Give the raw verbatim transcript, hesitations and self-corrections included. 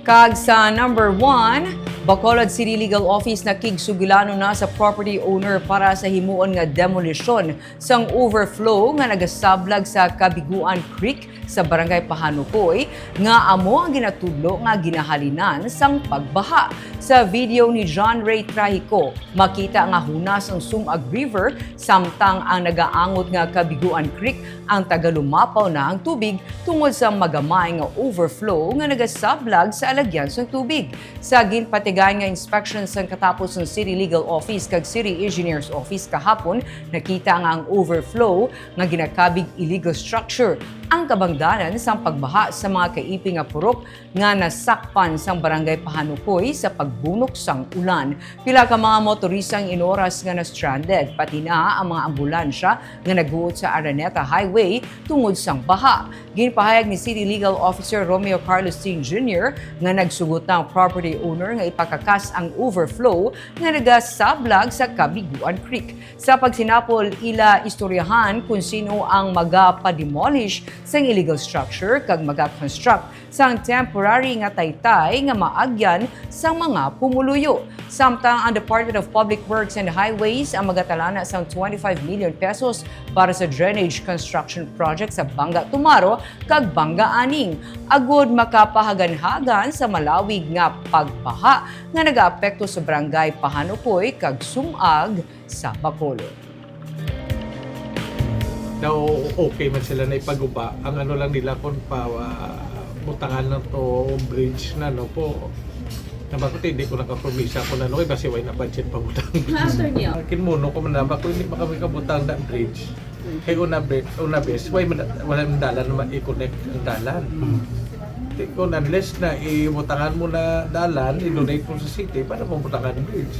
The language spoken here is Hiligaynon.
Kag sa number one, Bacolod City Legal Office nakigsugilanon na sa property owner para sa himuon nga demolisyon sang overflow nga nagasablag sa Kabiguan Creek sa Barangay Pahanukoy, nga amo ang ginatudlo nga ginahalinan sang pagbaha. Sa video ni John Ray Trahico, makita nga hunas ang Sumag River, samtang ang nagaangot nga Kabiguan Creek ang tagalumapaw na ang tubig tungod sa magamay nga overflow nga nagasablag sa alagyan sang tubig. Sa ginpatigayon nga inspection sang katapos sang City Legal Office kag City Engineer's Office kahapon, nakita nga ang overflow nga ginakabig illegal structure ang kabangdanan sang pagbaha sa mga kaiping nga purok nga nasakpan sang Barangay Pahanukoy sa pagbunok sang ulan. Pila ka mga motorista ang inoras nga na-stranded, pati na ang mga ambulansya nga nagguot sa Araneta Highway tungod sang baha. Ginpahayag ni City Legal Officer Romeo Carlos Tin Junior nga nagsugot na ang property owner nga ipakakas ang overflow nga nagasablag sa Kabiguan Creek. Sa pagsinapol, ila istoryahan kung sino ang magapademolish sang illegal structure kag magaconstruct sang temporary nga taytay nga maagyan sang mga pumuluyo. Samtang ang Department of Public Works and Highways ang magatalana sang twenty-five million pesos para sa drainage construction project sa Banga Tumaro kag Banga Aning, agud makapahaganhagan sa malawig nga pagbaha nga nagaapekto sa Barangay Pahanukoy kag Sumag sa Bacolod. Daw okay man sila na ipaguba. Ang ano lang nila kung pa ah, butangan lang to bridge na no po. Nabakot hindi ko nakapromisa ko na no, eh, basi way na budget pa butang. After niyo. Kinmuno ko man nabakot hindi pa kami kabutang na bridge. Kay una, be- una bes, way man, wala man dalan na ma-connect ang dalan. Di ko, unless na ibutangan mo na dalan, i-donate mo sa city para mabutangan ang bridge.